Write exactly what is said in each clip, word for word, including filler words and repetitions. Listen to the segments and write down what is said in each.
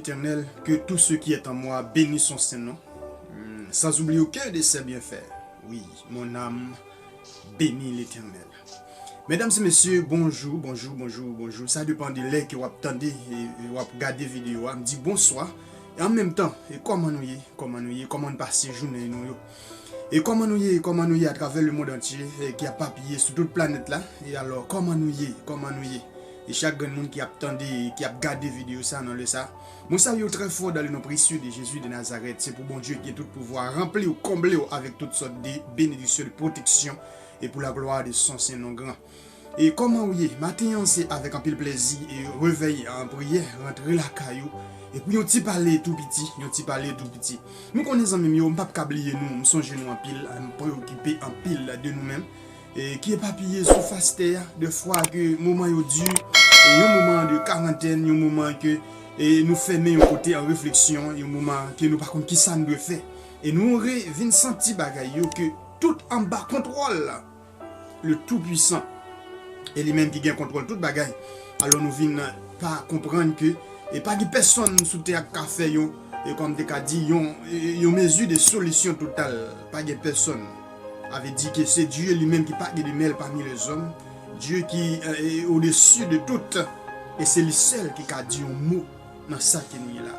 Éternel, que tout ce qui est en moi bénisse son saint nom, hmm, sans oublier aucun de ses bienfaits. Oui, mon âme bénit l'Éternel. Medam e mesye, bonjou, bonjou, bonjou, bonjou. Sa depann de lè ke w ap tande e, e w ap gade videyo a. M di bonswa. E an menm tan, e kòman nou ye? Kòman nou ye? Kòman n pase jounen nou yo? E kòman nou ye? Kòman nou ye atravè lemonn antye, e ki ap papiye sou tout planèt la? E alò, kòman nou ye? Kòman nou ye? E chak grenn moun ki ap tande, ki ap gade videyo sa nan lè sa, mwen salye w trè fò dans le nom précieux de Jésus de Nazareth. Se pou Bondye ki gen tout pouvwa ranpli w, konble w avèk tout sòt de benediksyon, de pwoteksyon, e pou la glwa de son sen non gran. E kòman w ye? Maten an, se avèk anpil plèzi e revèy an priyè, rantre lakay ou. E pou yon ti pale tou piti, yon ti pale tou piti. Nou konnen zanmi m yo, m p ap ka bliye nou, m sonje nou anpil, m preyokipe anpil de nou menm. E ki epapiye sou fas tè a, de fwa ke moman yo di, e yon moman de karantèn, yon moman ke e nou fèmen yon kote an refleksyon, yon moman ke nou pa konn kisa n dwe fè. E nou re vin santi bagay yo ke tout anba kontwòl le Tout-Puissant. E li menm ki gen kontwòl tout bagay. Alò nou vin pa konprann ke e pa gen pèsonn sou tè a k ka fè yon, e kòm te ka di, yon, e, yon mezi de solisyon total. Pa gen pèsonn. A vle di ke se Dye li menm ki pa gen de mèl pami lèzòm. Dye ki, e, e, odesi de tout. E se li sèl ki ka di yon mo nan sa ke nou ye la.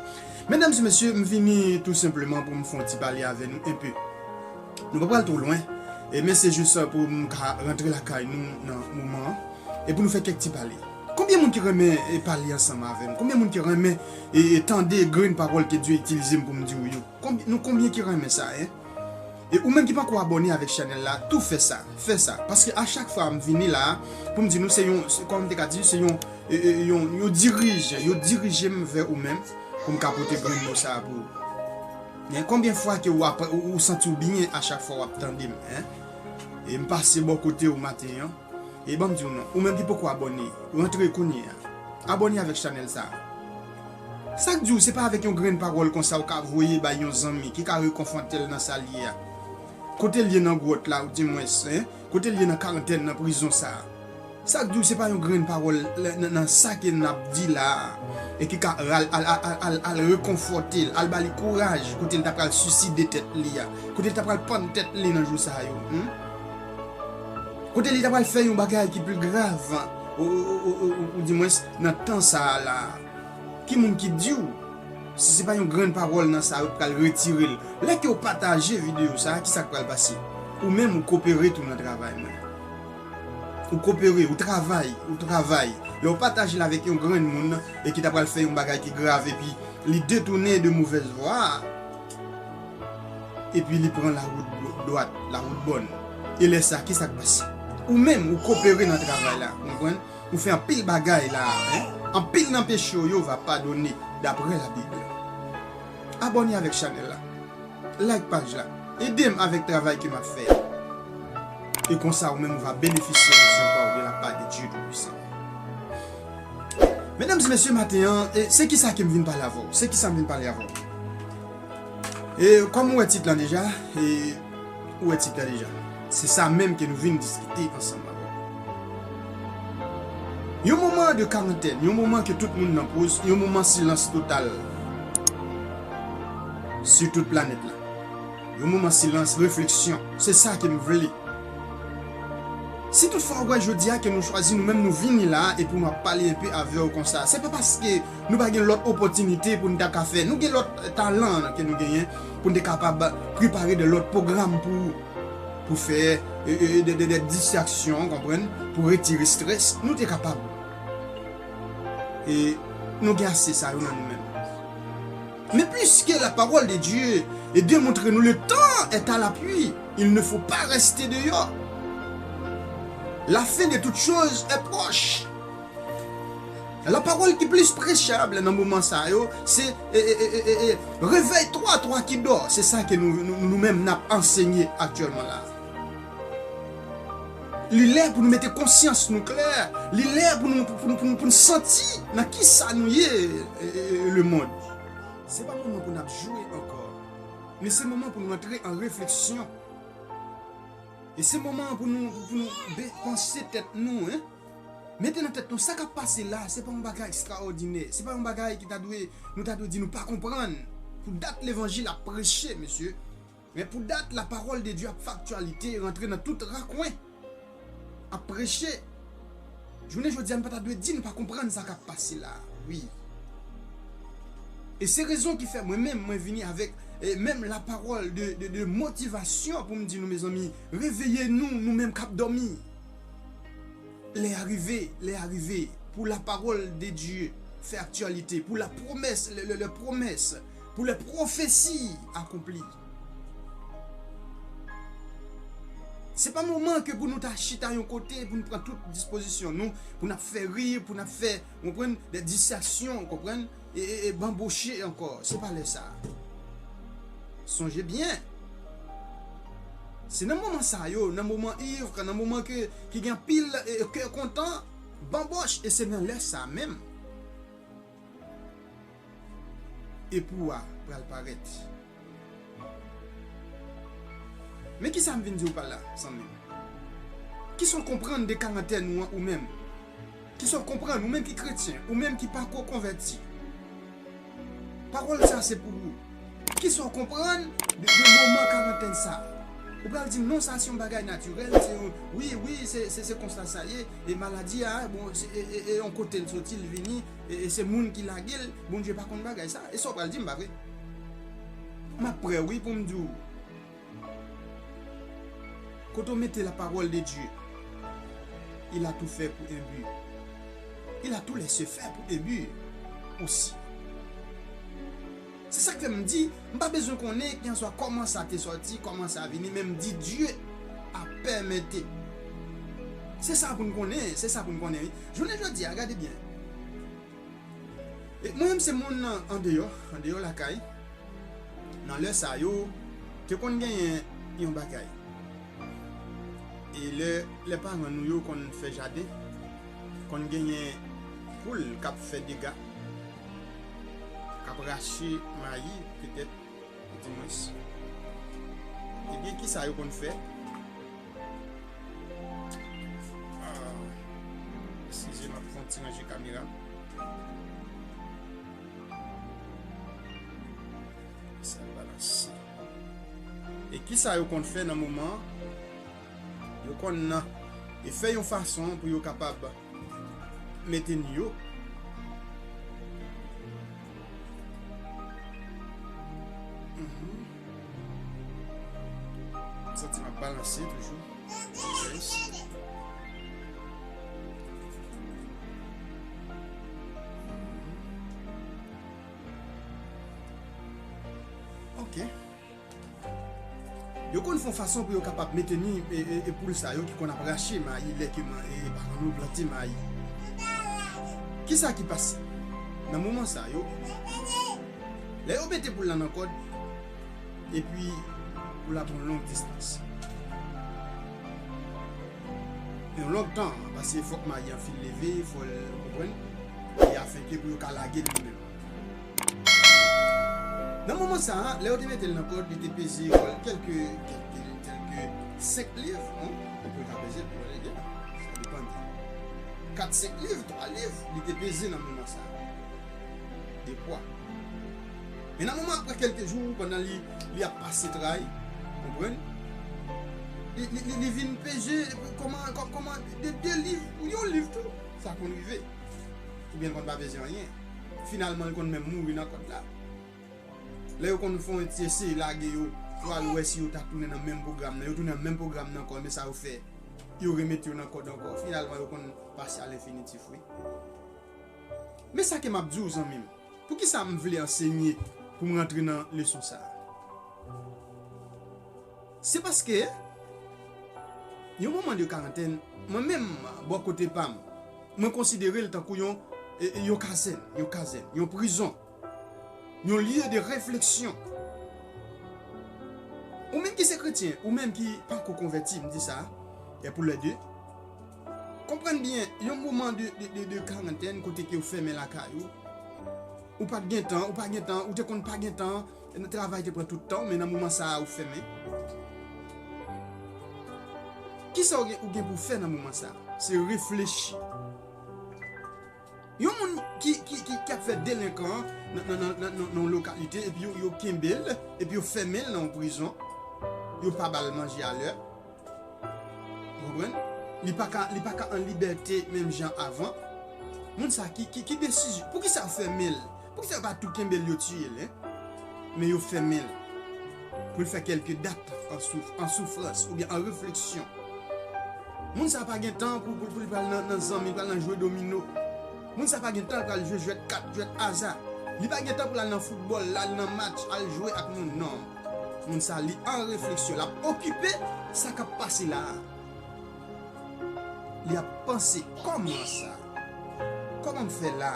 Medam e mesye, m vini tou senpleman pou m fè yon ti pale avè nou enpe. Nou pa pral twò lwen, e, men se jis pou m ka rantre lakay nou nan moman an, e pou nou fè kèk ti pale. Konbyen moun ki renmen, e, pale ansanm avè m? Konbyen moun ki renmen, e, e, tande grenn pawòl ke Dye itilize m pou m di w yo? Konbyen, nou konbyen ki renmen sa, en? E ou menm ki poko abòne avèk chanèl la, tou fè sa, fè sa. Paske a chak fwa m vini la, pou m di nou se yon, se, kòm m te ka di, se yon, e, e, yon, yon dirije, yo dirije m vè ou menm, pou m ka pote grenn mo sa a pou ou. Men konbyen fwa ke ou ap, ou, ou santi w byen a chak fwa w ap tande m, en? E m pase bò kote w maten an, e ban m di w non, ou menm ki poko abòne, rantre kounye a. Abòne avèk chanèl sa a. Sa k di w se pa avèk yon grenn pawòl konsa ou ka voye bay yon zanmi ki ka rekonfòte l nan sa l ye a? Kote l ye nan gwòt la, ou di mwens, en? Kote l ye nan karantèn, nan prizon sa a? Sa k di w se pa yon grenn pawòl nan, nan, nan sa ke n ap di la a, e ki ka al, al, al, al, al, al rekonfòte l, al ba li kouraj, kote l ta pral siside tèt li a, kote l ta pral pann tèt li nan jou sa yo, hmm? Kote li ta pral fè yon bagay ki pi grav, ou, ou, ou, ou, ou, ou di mwens nan tan sa a la. Ki moun ki di w, si se pa yon grenn pawòl nan sa yo k pral retire l? Lè ke w pataje videyo sa a, kisa k pral pase? Ou menm, ou kopere tou nan travay mwen. Ou kopere, ou travay, ou travay. Lè w pataje l avèk yon grenn moun, e ki ta pral fè yon bagay ki grav, epi li detounen de movèz vwa a, epi li pran lawout dwat, lawout bòn. E lè sa, kisa k pase? Ou menm, ou kopere nan travay la, ou konprann? Ou fè anpil bagay la, en? Anpil nan peche w yo va padone, daprè Labib. Abòne avèk chanèl la. Like paj la. Ede m avèk travay ke m ap fè a. E konsa, ou menm, ou va benefisye onksyon pa w de la pa de Dye Toupisan. Medam e mesye, maten an, e se kisa ke m vin pale avè w? Se kisa m vin pale avè w? E kòm ou wè tit lan deja, e ou wè tit lan deja. Se sa menm ke nou vin diskite ansanm avè w. Yon moman de karantèn, yon moman ke tout moun nan poz, yon moman silans total sou tout planèt la. Yon moman silans, refleksyon. Se sa ke m vle. Si toutfwa ou wè jodi a ke nou chwazi nou menm nou vini la a epi nou ap pale enpe avè w konsa, se pa paske nou pa gen lòt opòtinite pou n ta ka fè. Nou gen lòt talan ke nou genyen pou n te kapab prepare de lòt pwogram pou, pou fè, e, e, de, de, de distraksyon, konprann, pou retire estrès. Nou te kapab. E nou gen ase sa yo nan nou menm. Mais puisque la parole de Dieu est démontrée, nous, le temps est à l'appui, il ne faut pas rester dehors. La fin de toutes choses est proche. La pawòl ki plis prechab nan moman sa yo, se, e, e, e, e, e, réveille-toi, toi qui dors. Se sa ke nou, nou, nou menm n ap ansenye aktyèlman la. Li lè pou nou mete konsyans nou klè. Li lè pou nou, pou, pou, pou, pou nou santi nan kisa nou ye, e, e, e, lemonn. Se pa moman pou n ap jwe ankò. Men se moman pou nou antre an refleksyon. E se moman pou nou, pou, pou nou be-, panse tèt nou, en. Mete nan tèt nou, sa k ap pase la, se pa yon bagay ekstraòdinè. Se pa yon bagay ki ta dwe, nou ta dwe di nou pa konprann. Pou dat levanjil ap preche, mesye. Men pou dat, la parole de Dieu ap fè aktyalite, rantre nan tout rakwen. Ap preche. Jounen jodi a, nou pa ta dwe di nou pa konprann sa k ap pase la. Wi. E se rezon ki fè mwen menm, mwen vini avèk, e, menm la parole de, de, de motivation pou m di nou, mezanmi, reveye nou, nou menm k ap dòmi. Lè a rive, lè a rive pou la parole de Dieu fè aktyalite, pou la promesse, le, le, le promesse, pou les prophéties accomplies. Se pa moman ke pou nou ta chita yon kote, pou nou pran tout dispozisyon nou, pou n ap fè ri, pou n ap fè, w konprann, de distraksyon, w konprann, e, e, e banboche ankò. Se pa lè sa. Sonje byen. Se nan moman sa yo, nan moman ivre, nan moman ke, ki gen anpil, e, kè kontan, banboch, e se nan lè sa menm epou a pral parèt. Men kisa m vin di w pa la, zanmi m? Kisa w konprann de karantèn ou an, ou menm? Kisa w konprann, ou menm ki kretyen, ou menm ki pako konvèti? Pawòl sa se pou ou. Kisa w konprann de, de moman karantèn sa? Ou pral di m non, sa se yon bagay natirèl, se yon, wi, wi, se, se, se konsa sa ye, e maladi a, bon, se, e, e, e yon kote l soti, l vini, e, e se moun ki lage l, Bondye pa konn bagay sa. E sa w pral di m, pa vre? M ap prè, wi, pou m di w. Kote w mete la parole de Dieu, il a tout fait pour un but. Il a tout laissé faire pour un but aussi. Se sa k fè m di, m pa bezwen konnen kèlkanswa kòman sa te sòti, kòman sa vini, men m di Dieu a pèmète. Se sa pou n konnen, se sa pou n konnen, wi. Jounen jodi a, gade byen. E mwen menm se moun nan andeyò, andeyò lakay. Nan lè sa yo, te konn genyen yon bagay. E lè, lè paran nou yo konn fè jaden, konn genyen poul k ap fè dega, k ap rache mayi, petèt, di mwens. Ebyen, kisa yo konn fè? Ah, eskize, m ap fè yon ti ranje kamera. Sa balanse. E kisa yo konn fè nan moman an? Yo konn nan, e fè yon fason pou yo kapab mete ni yo. Mhm. M santi m ap balanse toujou. Yes. Mhm. Ok. Yo konn fè yon fason pou yo kapab mete ni, e, e, e poul sa yo ki konn ap rache mayi lè ke man-, e, e paran nou plante mayi. Kisa ki pase? Nan moman sa yo, lè yo mete poul la nan kòd, epi poul la pran yon long distans. Yon long tan, paske fòk mayi an fin leve, fò l konprann, e afenke pou yo ka lage l li menm. Nan moman sa a, lè yo te mete l nan kòd, li te peze kèlke, kèlke, kèlke senk liv, non? Ou pral ka peze pou wè lè, sa depann. Kat, senk liv, twa liv, li te peze nan moman sa a. De pwa. Men nan moman apre kèlke jou, pandan li, li ap pase tray, konprann? Li, li, li, li vin peze, kòman, kò-, kòman, de, de liv, yon liv tou, sa konn rive. Oubyen l konn pa peze anyen. Finalman, l konn menm mouri nan kòd la. Lè yo konn fè yon ti eseye lage yo, pou al wè si yo ta tounen nan menm pwogram nan. Yo tounen nan menm pwogram nan ankò, men sa yo fè, yo remete yo nan kòd ankò. Finalman, yo konn pase a lenfinitif, wi. Men sa ke m ap di w, zanmi m, poukisa m vle ansenye pou m rantre nan leson sa a? Se paske yon moman de karantèn, mwen menm, bò kote pa m, mwen konsidere l tankou yon, e, e, yon kazèn, yon kazèn, yon prizon, yon lye de refleksyon. Ou menm ki se kretyen, ou menm ki pako konvèti, m di sa, e pou lè de. Konprann byen, yon moman de, de, de, de karantèn, kote ke w fèmen lakay ou, ou pa t gen tan, ou pa gen tan, ou te konn pa gen tan, nan travay te pran tout tan w, men nan moman sa a ou fèmen. Kisa ou gen, ou gen pou fè nan moman sa a? Se reflechi. Yon moun ki, ki, ki, ki ap fè delenkan nan, nan, nan, nan, nan, nan yon lokalite, epi yo, yo kenbe l, epi yo fèmen l nan yon prizon, yo pa ba l manje alè. Ou konprann? Li pa ka, li pa ka an libète menm jan avan. Moun sa ki, ki, ki desizyon? Poukisa yo fèmen l? Poukisa yo pa tou kenbe l, yo tiye l, en? Men yo fèmen l pou l fè kèlke dat an souf-, an soufrans oubyen an refleksyon. Moun sa pa gen tan pou, pou, pou l pral nan, nan zanmi, pral nan jwe domino. Moun sa pa gen tan pral jwe jwèt kat, jwèt aza. Li pa gen tan pou l al nan foutbòl, l al nan match, al jwe ak moun. Non. Moun sa, li an refleksyon. L ap okipe sa k ap pase la a. Li ap panse, kòman sa? Kòman m fè la?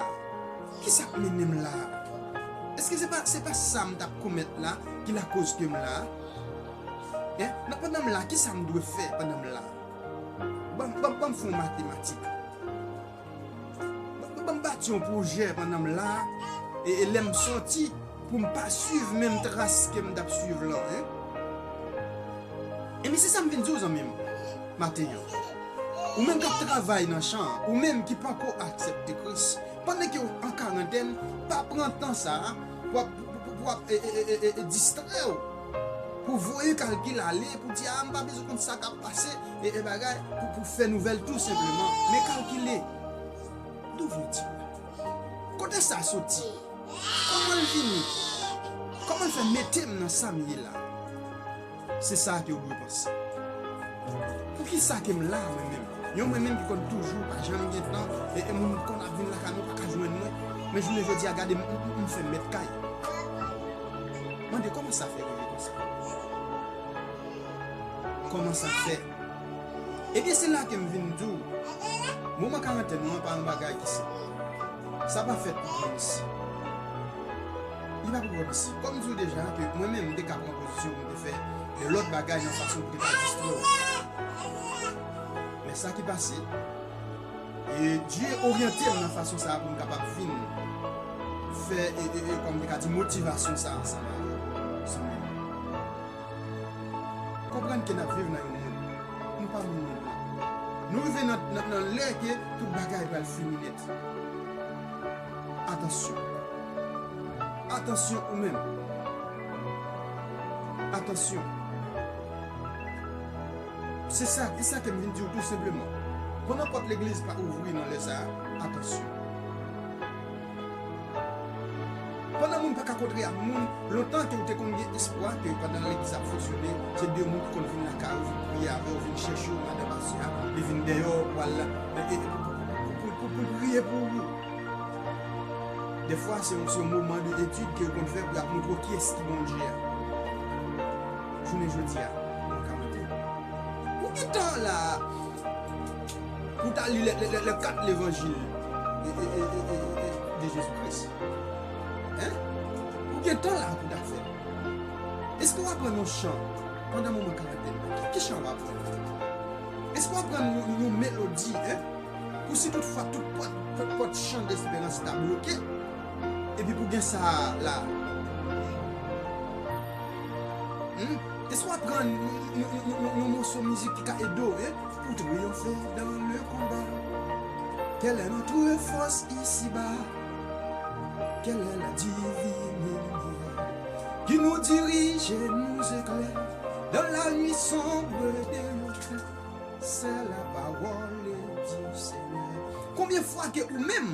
Kisa k mennen m la? Èske se pa, se pa sa m t ap komèt la ki lakoz ke m la? En? Nan, pandan m la, kisa m dwe fè pandan m la? Ban, ban, ban m fè yon matematik. Ban, ban m bati yon pwojè pandan m la, e, e lè m sòti, pou m pa swiv menm tras ke m t ap swiv lan, en. Ebyen, se sa m vin di w, zanmi m, maten an. Ou menm k ap travay nan chan an, ou menm ki poko aksepte Kris, pandan ke w an karantèn, pa pran tan sa a pou w ap, pou, pou, pou w ap, e, e, e, e, e, distrè w, pou voye kalkil ale, pou di, "A, m pa bezwen konn sa k ap pase," e, e bagay, pou, pou fè nouvèl tou senpleman. Men kalkile, d'où vient-il? Kote sa soti? Kòman l vini? Kòman l fè mete m nan sa m ye la? Se sa ke w dwe panse. Poukisa ke m la, mwen menm? Yon mwen menm ki konn toujou pa janm gen tan, e, e moun konn ap vin lakay mwen, pa ka jwenn mwen. Men jounen jodi a, gade m, m, m, m fè mèt kay. Mande, kòman sa fè rive konsa? Kòman sa fè? Ebyen, se la ke m vin di w, moman karantèn nan pa yon bagay ki senp. Sa pa fèt pou granmesi. Li pa pou granmesi. Kòm m di w deja, ke mwen menm, m te ka pran pozisyon pou m te fè lòt bagay nan fason pou te ka distrè w. Men sa ki pase, e Dye oryante m nan fason sa a pou m kapab vin fè, e, e, e, kòm m te ka di, motivasyon sa a ansanm avè w, zanmi m. Konprann ke n ap viv nan yon mond. Nou pa nan mond lan. Nou rive nan, nan, nan lè ke tout bagay pral fini nèt. Atansyon. Atansyon ou menm. Atansyon. Se sa, se sa ke m vin di w tou senpleman. Pandan pòt legliz pa ouvri nan lè sa a, atansyon. Pandan moun pa ka kontre ak moun, lontan ke w te konn gen espwa ke pandan legliz ap fonksyone, se de moun ki konn vin lakay ou, vin priye avè w, vin chèche w, madan pastè a, li vin dèyè w, pou al la, e, e, pou, pou, pou, pou, pou l priye pou ou. Dèfwa, se yon, se yon moman de etid ke yo konn fè pou y ap montre w kiyès ki Bondye a. Jounen jodi a, mwen ka mande w. Ou gen tan la pou w ta li lè, lè, lè, lè kat levanjil e, e, e, e, e, e, de Jezi Kris. Hein? Ou gen tan la pou w ta fè l. Èske w aprann yon chan pandan moman karantèn nan? Ki, ki chan w aprann? Èske w aprann yon, yon melodi, hein? Pou si toutfwa tout pòt, tout pòt chan desperans ta bloke, epi pou gen sa la. Hmm? Èske w aprann yon, yon, yon, yon, yon moso mizik ki ka ede w, hein? Pour triompher dans le combat, quelle est notre force ici-bas? Quelle est la divine lumière qui nous dirige et nous éclaire dans la nuit sombre de l'enfer? C'est la parole du Seigneur. Konbyen fwa ke ou menm,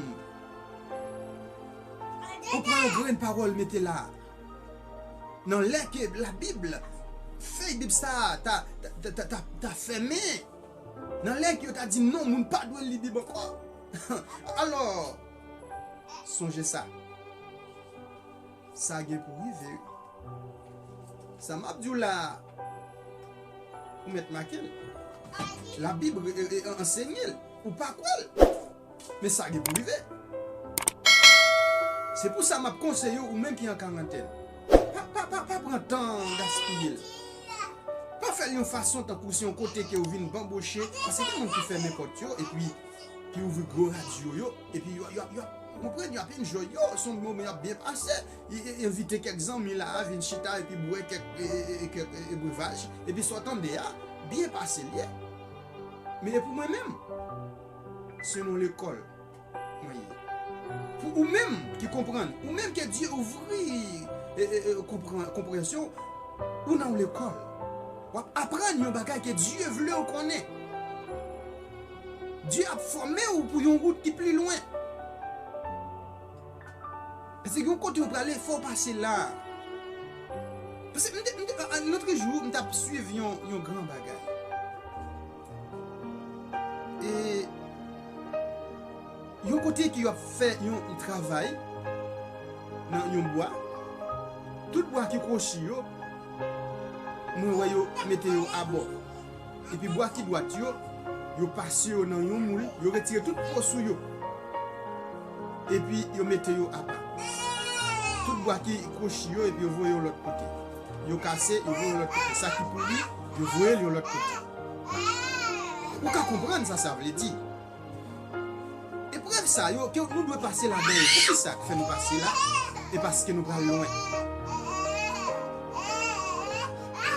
ou pran yon grenn pawòl mete la, nan lè ke Labib, fèy Bib sa a ta, ta, ta, ta, ta, ta fèmen, nan lè ke yo ta di non, moun pa dwe li Bib ankò. Alò, sonje sa. Sa gen pou rive, wi. Sa m ap di w la a, ou mèt make l. Labib e, e, e, ansenye l. Ou pa kwè l. Men sa gen pou rive. Se pou sa m ap konseye w, ou menm ki an karantèn. Pa, pa, pa, pa pran tan gaspiye l. Pa fè l yon fason tankou se yon kote ke w vin banboche, paske gen moun ki fèmen pòt yo, epi ki ouvri gwo radyo yo, epi yo, yo, yo, ou konprann, yo ap enjoy yo, se yon moman y ap byen pase. E, e, envite kèk zanmi la a, vin chita epi bwè kèk, e, e, e, kèk, e, e, brevaj, epi sa w tande a, byen pase l ye. Men e pou mwen menm, se nan lekòl mwen ye. Pou ou menm ki konprann, ou menm ke Dye ouvri e, e, e, konpran- konpreyansyon, ou nan yon lekòl. W ap aprann yon bagay ke Dye vle w konnen. Dye ap fòme w pou yon wout ki pi lwen. Paske yon kote w prale, fò w pase la. Paske m te, m te, a- a- lotrejou, m t ap swiv yon, yon gran bagay. E yon kote ke yo ap fè yon travay nan yon bwa, tout bwa ki kwochi yo, mwen wè yo mete yo abò. Epi bwa ki dwat yo, yo pase yo nan yon moul, yo retire tout po sou yo. Epi yo mete yo apa. Tout bwa ki kwochi yo, epi yo voye yo lòt kote. Yo kase, yo voye yo lòt kote. Sa ki pouri, yo voye l yon lòt kote. Ou ka konprann sa sa vle di. Eprèv sa yo ke nou dwe pase ladan yo. Poukisa k fè nou pase la? E paske nou pral lwen.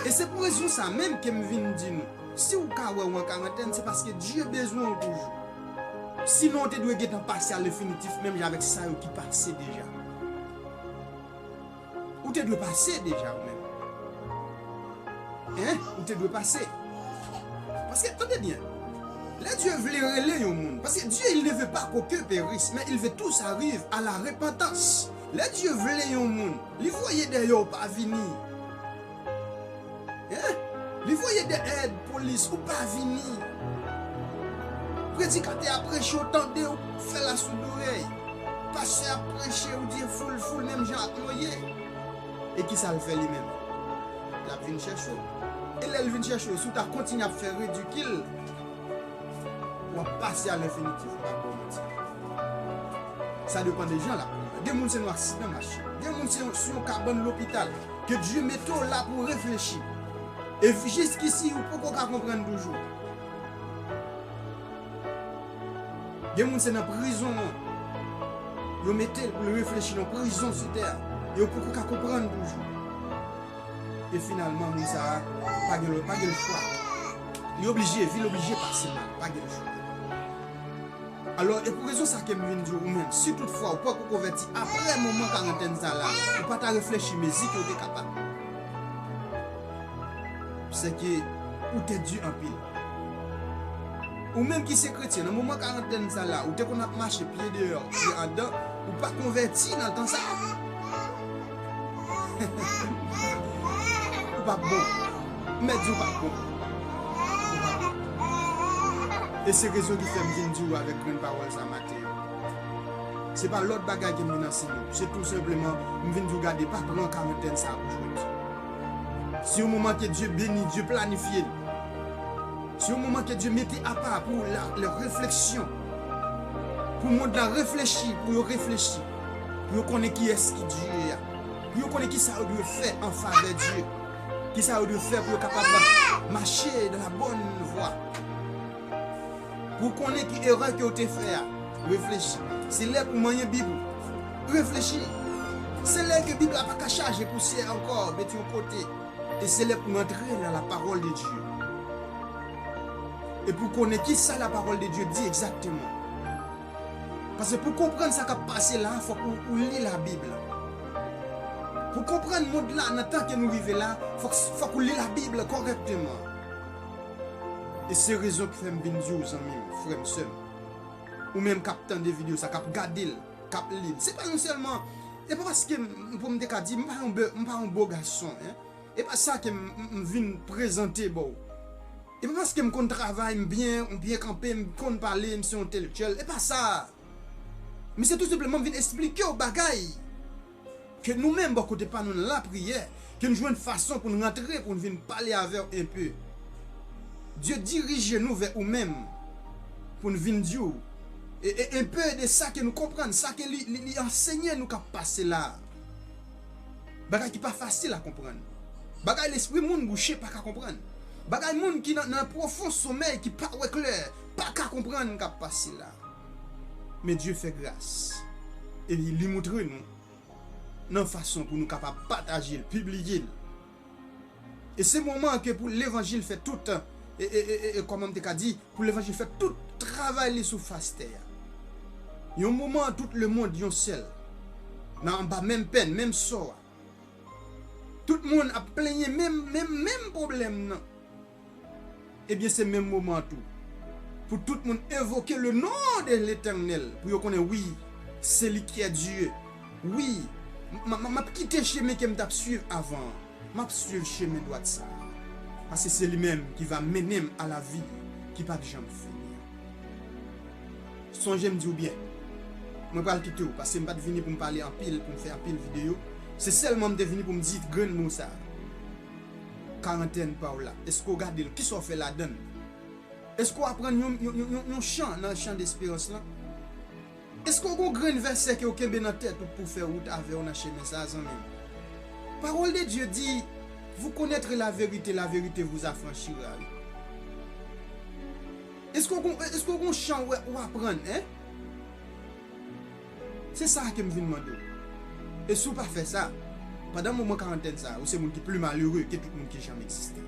E se pou rezon sa menm ke m vin di nou, si w ka wè w an karantèn, se paske Dye bezwen w toujou. Sinon, w te dwe gentan pase a lenfinitif, menm jan avèk sa yo ki pase deja. Ou te dwe pase deja, ou menm. Hein? Ou te dwe pase. Paske, tande byen, lè Dye vle rele yon moun, paske Dieu, il ne veut pas qu'aucun périsse, mais il veut tous arrivent à la repentance. Lè Dye vle yon moun, li voye dèyè w pa vini. Hein? Li voye dèyè polis, ou pa vini. Predikatè a preche, ou tande, ou fè l asou dorèy. Pastè a preche, ou di foul, foul, menm jan ak Noye. E kisa l fè li menm? L ap vin chèche w. E lè l vin chèche w, si w ta kontinye ap fè ridikil, w ap pase a lenfinitif, m p ap ba w manti. Sa depann de jan l ap pran. Gen moun se nan aksidan machin. Gen moun se sou yon kabann lopital. Ke Dye mete w la pou w reflechi. E jiskisi ou poko ka konprann toujou. Gen moun se nan prizon an. Yo mete l pou l reflechi nan prizon sou tè a. E yo poko ka konprann toujou. E finalman, moun sa a pa gen lòt, pa gen lechwa. Li oblije, vi l oblije pase mal, pa gen lechwa. Alò, e pou rezon sa ke m vin di w, ou menm, si toutfwa ou poko konvèti apre moman karantèn sa la, ou pa ta reflechi mezi ke w te kapab. Se ke ou te di anpil. Ou menm ki se kretyen, nan moman karantèn sa la, ou te konn ap mache pye deyò, pye anndan, ou pa konvèti nan tan sa. Ou p ap bon. M mèt di w p ap bon. Ou p ap bon. E se rezon ki fè m vin di w avèk grenn pawòl sa maten an. Se pa lòt bagay ke m vin ansenye w. Se tou senpleman, m vin di w gade, pa pran karantèn sa pou jwèt. Se yon moman ke Dye beni, Dye planifye l. Se yon moman ke Dye mete apa pou la, la refleksyon. Pou mond la reflechi, pou yo reflechi. Pou yo konnen kiyès ki Dye a. Pou yo konnen kisa yo dwe fè an favè Dye. Kisa yo dwe fè pou yo kapab mache dans la bonne voie. Pou w konnen ki erè ke w te fè a, reflechi. Se lè pou w manyen Bib ou. Reflechi. Se lè ke Bib la pa ka chaje pousyè ankò, mete yon kote. E se lè pou w antre nan la parole de Dieu. E pou w konnen ki sa la parole de Dieu di egzakteman. Paske pou w konprann sa k ap pase la, fòk ou, ou li Labib la. Pou w konprann mond la nan tan ke nou rive la, fòk, fòk ou li Labib la kòrèkteman. E se rezon ki fè m vin di w, zanmi m, frè m, sè m, ou menm k ap tande videyo sa, k ap gade l, k ap li l. Se pa yon sèlman, e pa paske m, pou m te ka di, m pa yon be-, m pa yon bo gason, en. E pa sa ke m, m, m vin prezante ba w. E pa paske m konn travay, m byen, m byen kanpe, m konn pale, m se yon entèlektyèl. E pa sa. Men se tou senpleman m vin esplike w bagay. Ke nou menm, bò kote pa nou, nan lapriyè, ke n jwenn fason pou n rantre, pou n vin pale avè w enpe. Dye dirije nou vè ou menm, pou n vin di w, e, e, enpe de sa ke nou konprann, sa ke li, li, li ansenye nou k ap pase la. Bagay ki pa fasil a konprann. Bagay lespri moun bouche pa ka konprann. Bagay moun ki nan, nan pwofon somèy, ki pa wè klè, pa ka konprann k ap pase la. Men Dye fè gras. E li, li moutre nou nan fason pou nou kapab pataje l, pibliye l. E se moman an ke pou levanjil fè tout, e, e, e, e, e, kòman m te ka di, pou levanjil fè tout travay li sou fas tè a. Yon moman, tout lemonn yon sèl, nan anba menm pèn, menm sò a. Tout moun ap plenyen menm, menm, menm pwoblèm nan. Ebyen, se menm moman an tou. Pou tout moun envoke le nom de l'Éternel, pou yo konnen, wi, se li ki est Dieu. Wi, m, m, m ap kite chemen ke m t ap swiv avan an. M ap swiv chemen dwat sa a. Paske se li menm ki va mennen m a la vi ki p ap janm fini an. Sonje m di w byen, mwen pral kite w, paske m pa t vini pou m pale anpil, pou m fè anpil videyo. Se sèlman m te vini pou m di grenn mo sa a. Karantèn pa w la, èske w gade l? Kisa w fè ladan l? Èske w aprann yon, yon, yon, yon, yon chan nan chan desperans lan? Èske w gon grenn vèsè ke w kenbe nan tèt ou pou fè wout avè w nan chemen sa a, zanmi m? Parole de Dieu dit, vous connaîtrez la vérité, la vérité vous affranchira. Èske w gon, èske w gon chan w, w aprann, en? Se sa ke m vin mande w. E si w pa fè sa, pandan moman karantèn sa a, ou se moun ki pli malere ke tout moun ki janm egziste.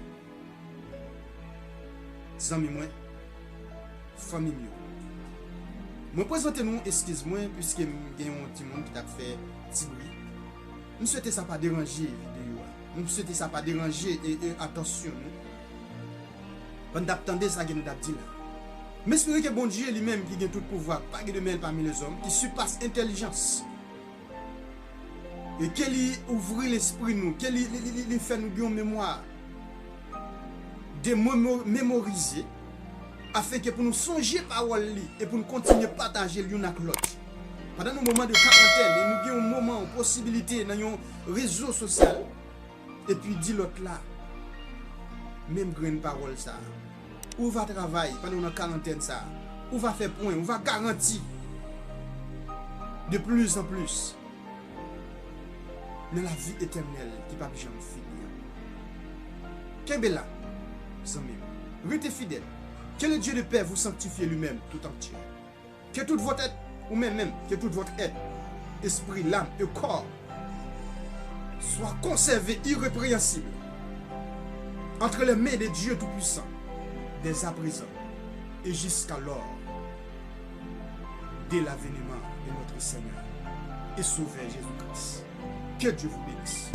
Zanmi mwen, fanmi m yo. Mwen prezante nou eskiz mwen, piske m gen yon timoun ki t ap fè ti bri. M swete sa pa deranje videyo a. M swete sa pa deranje e, e atansyon nou. Pandan n t ap tande sa ke nou t ap di la. M espere ke Bondye li menm ki gen tout pouvwa, pa gen de mèl pami lezòm, ki sipas entèlijans. E ke li ouvri lespri nou, ke li, li, li, li, li fè nou gen yon memwa de memo-, memorize, afenke pou nou sonje pawòl li e pou nou kontinye pataje l youn ak lòt. Pandan nou moman de karantèn e nou gen yon moman, yon posibilite nan yon rezo sosyal, epi di lòt la menm grenn pawòl sa a. Ou va travay pandan w nan karantèn sa a. Ou va fè pwen, ou va garanti de plus en plus nan lavi etènèl ki p ap janm fini an. Kenbe la, zanmi m. Rete fidèl. Que le Dieu de paix vous sanctifie lui-même tout entier. Que tout votre être, ou même, même, que tout votre être, esprit, l'âme et corps, soit conservé irrépréhensible entre les mains de Dieu Tout-Puissant, dès à présent et jusqu'à l'heure de l'avènement de notre Seigneur et Sauveur Jésus-Christ. Que Dieu vous bénisse.